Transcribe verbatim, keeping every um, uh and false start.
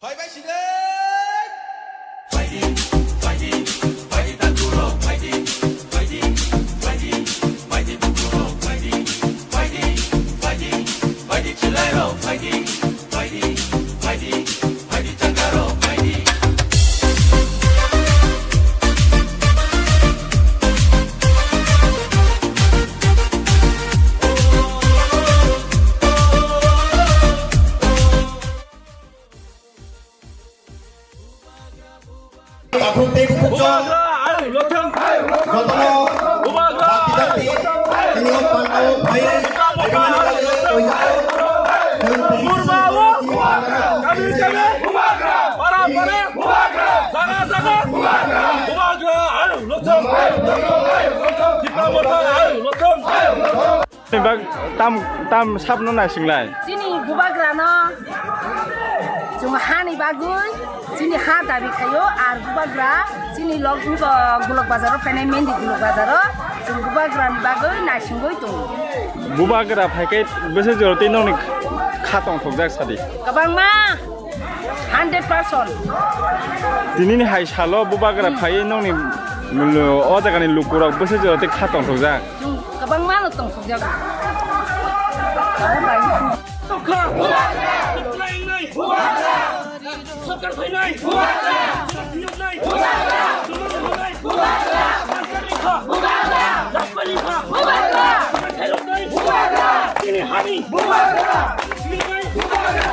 Phaibai sile! Phaidi, phaidi, phaidi takurok, phaidi, phaidi, phaidi, phaidi bukurok, phaidi, phaidi, phaidi, phaidi chwlairok, phaidi, phaidi, phaidi, phaidi chakarok, phaidi. Takhuk tei bukhuk chwng jotono dakti dakti chwngno pandao phaiwi rimani bagwi oinao chwng tini Ni bak tam, tam sabno naisinglai. Chini bubagrano chwng hani bagwi, chini ha dabi khaio, ar bubagra chini lok, uh, Gulok Bazaro phainai, Mendi Gulok Bazaro chwng bubagrani bagwi naisingwi tongo. Bubagra phaikai bese jora tei nokni kha tongthokjak sadi. Kwbangma. Hundred percent. Tinini hai salo bubagra phaiwi nokni lo-, o jagani lukurok bwsajora tei kha tongthokjak. Chwng kwbangma no tongthokjago. Sorkar phainai. Nai. Bubagra! Bubagra! Bubagra! Bubagra! Bubagra! Chini hani! Bubagra! Chini hani! Bubagra!